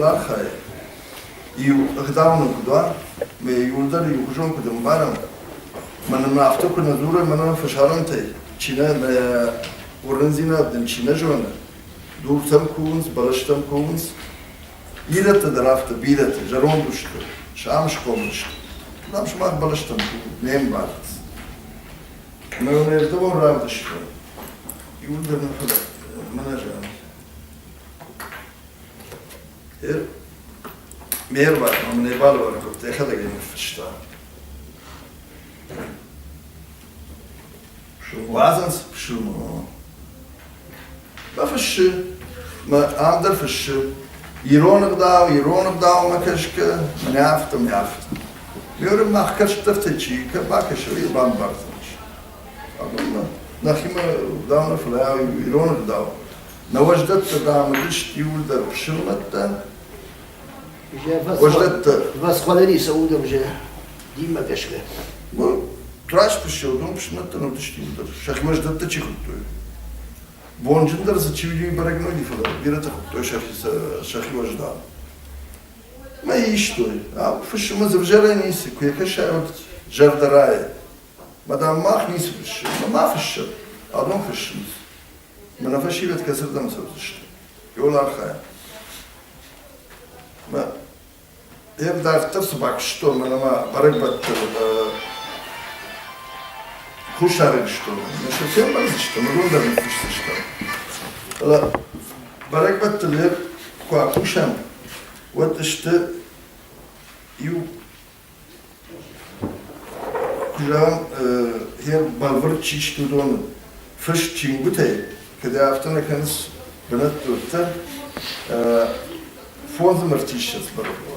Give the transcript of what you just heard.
Иуыл архайы, иу ӕгъдау нын куыд уа, мӕ иуылдӕр иухуызон куыд ӕмбарӕм, мӕнӕ мын афтӕ куы нӕ дзурой, мӕнӕ фӕсарӕнтӕй чи нӕ, нӕ уырнындзинад нын чи нӕ зоны, дуртӕм кувынц, бӕлӕстӕм кувынц. Ирӕттӕ дӕр афтӕ, бирӕтӕ, зӕронд усты, сӕ ам схъомыл сты. Дам, сымах бӕлӕстӕм кувут, не мбарынц. Ӕмӕ уын ӕрдӕбон равдыстон. Иуылдӕр нӕ фӕлӕ мӕнӕ зӕгъын. Ме рвад мӕм нӕ балӕвар кодта, йӕхӕдӕг ӕй ныффыста. Уадзынц пысылмон. Бафыссы, мӕ ам дӕр фыссы. Ирон ӕгъдау, ирон ӕгъдаумӕ кӕсгӕ, мӕнӕ афтӕ, мӕнӕ афтӕ. Мӕ мах кӕстӕртӕй чи бакӕсы, уый бамбардзӕнис. Абон нӕхимӕ ӕгъдау нӕ, фӕлӕ ирон ӕгъдау. Нӕ уӕздӕттӕ, дам, уыдысты иууылдӕр пысылмӕттӕ. Уӕздӕттӕ. Восхваление Саудов же динмӕ гӕсгӕ. Ну, раст фыссы, уыдон пысылмӕттӕ нӕ уыдысты иууылдӕр. Сӕхи уӕздӕттӕ чи хуыдтой. Бонджындӕр дзы чи уыди, бӕрӕг нӕ уыди, фӕлӕ бирӕтӕ хуыдтой сӕхи уӕздан. Мӕ истой. Фыссы мӕ дзы ӕвзӕрӕй ницы, куы йӕ кӕсай, уӕд зӕрдӕ райы. Мадам, мах ницы фыссӕм. Ма фыссӕм, адон фыссынц. Мӕнӕ фӕсивӕд кӕцырдӕм цӕудзысты? Иуыл архайӕм. Мӕ Ев дарддӕр цы бакуыстон, мӕнӕ ма бӕрӕгбӕтты Хуссар Ирыстоны. Нӕ сӕ фембӕлдзыстӕм, уыдон дӕр ныффысдзыстӕм. Фӕлӕ бӕрӕгбӕтты лев куы акусӕм, уӕд сты иу Куы зӕгъӕм, йе бӕлвырд чи сты, уыдон фыст чингуытӕй, кӕд афтӕ нӕ кӕнынц бынӕттӕ, 95 бӕрӕгбон.